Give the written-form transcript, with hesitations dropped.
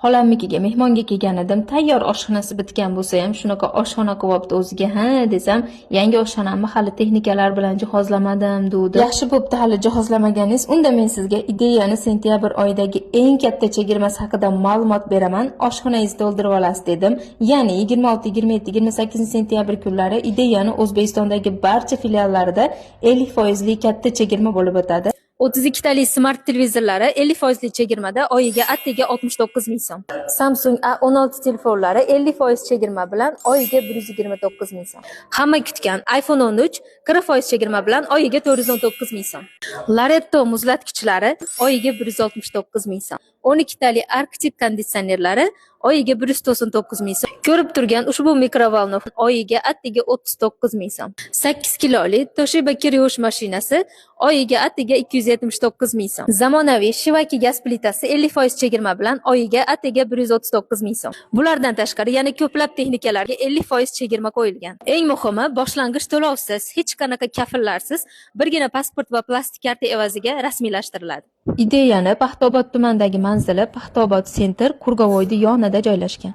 Xolamnikiga mehmonga kelgan edim. Tayyor oshxonasi bitgan bo'lsa ham, shunaqa oshxona qilyapti o'ziga. Ha, desam, yangi oshxonamni hali texnikalar bilan jihozlamadim, duvdi. Yaxshi bo'pti, hali jihozlamaganingiz. Unda men sizga Ideyani sentyabr oyidagi eng katta chegirmasi haqida ma'lumot beraman. Oshxonangizni to'ldirib olasiz, dedim. Ya'ni 26, 27, 28 sentyabr kunlari Ideyani O'zbekistondagi barcha filiallarida 50 foizli katta chegirma bo'lib o'tadi. 32 tali smart televizorlari 50 foizli chegirmada oyiga attiga 69 ming so'm. Samsung A16 telefonlari 50 foiz chegirma bilan oyiga 129 ming so'm. Hamma kutgan iPhone 13 40 foiz chegirma bilan oyiga 419 ming so'm. Loretto muzlatkichlari oyiga 169 ming so'm. 12 tali Arctic konditsionerlari oyiga 199 ming so'm. Ko'rib turgan ushbu микроволновка oyiga attiga 39 ming so'm. 8 kiloli Toshiba kir yuvish mashinasi oyiga attiga 279 ming so'm. Zamonaviy Shivaki gaz plitasi 50 foiz chegirma bilan oyiga attiga 139 ming so'm. Bulardan tashqari yana ko'plab texnikalarga 50 foiz chegirma qo'yilgan. Eng muhimi, boshlang'ich to'lovsiz, hech qanaqa kafillarsiz, birgina pasport va plastik karta evaziga rasmiylashtiriladi. Ideyani Paxtaobod tumanidagi manzili Paxtaobod Center Kurgovoydi yonida joylashgan.